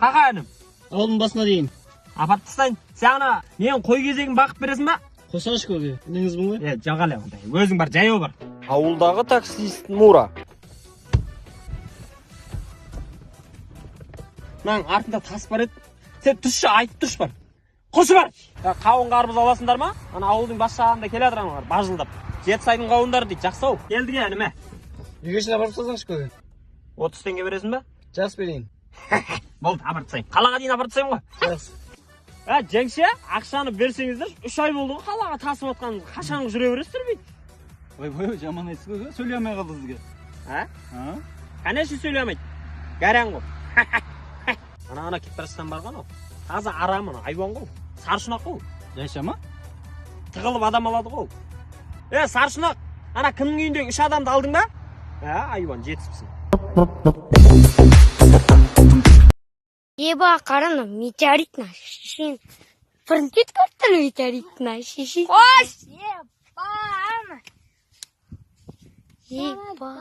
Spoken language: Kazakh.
Қақа, інім? Ауылдың басына дейін. Апарып тастайын. Сен ана менің қой кезегін бағып бересің ба? Қосайшы, көке, ініңізбін ғой. Е, жоқ әлі ондай. Өзің бар, жаяу бар. Ауылдағы таксист Мура. Мынаның артында тас бар еді. Сен түсші, айтып тұршы, бар. Құршы, бар. Қауын қарбыз аласыңдар ма? Ана ауылдың бас жағында келе жатыр аналар бажылдап. Жетісайдың қауындары дейді, жақсы ау. Келдік, ініме. Үйге шейін апарып тастасаңшы, көке. 30 теңге бересің ба? Жақсы, берейін. Болды, апарып тастайын. Қалаға дейін апарып тастаймын ғой. Жақсы. Ә, жеңше, ақшаны берсеңіздер, 3 ай болды ғой қалаға тасып жатқан. Қашан жүре бересіздер бүйтіп? Ойбай, жаман айтсыз ғой, сөйлей алмай қалды сізге. А? А? Конечно, сөйлей алмайды. Гаряң ғой. Ана кетіп бара жатқан бар ғой анау. Таза арам ана, айуан ғой. Сарышұнақ қой. Жайша ма? Тығылып адам алады ғой ол. Е, сарышұнақ, ана кімнің үйіндегі үш адамды алдың ба? Ә, айуан, жетісіпсің. Еба, қара, мына метеорит, мына шешең. Фронтит көріп тұр метеорит, мына шешең. Қош! Еба, Еба.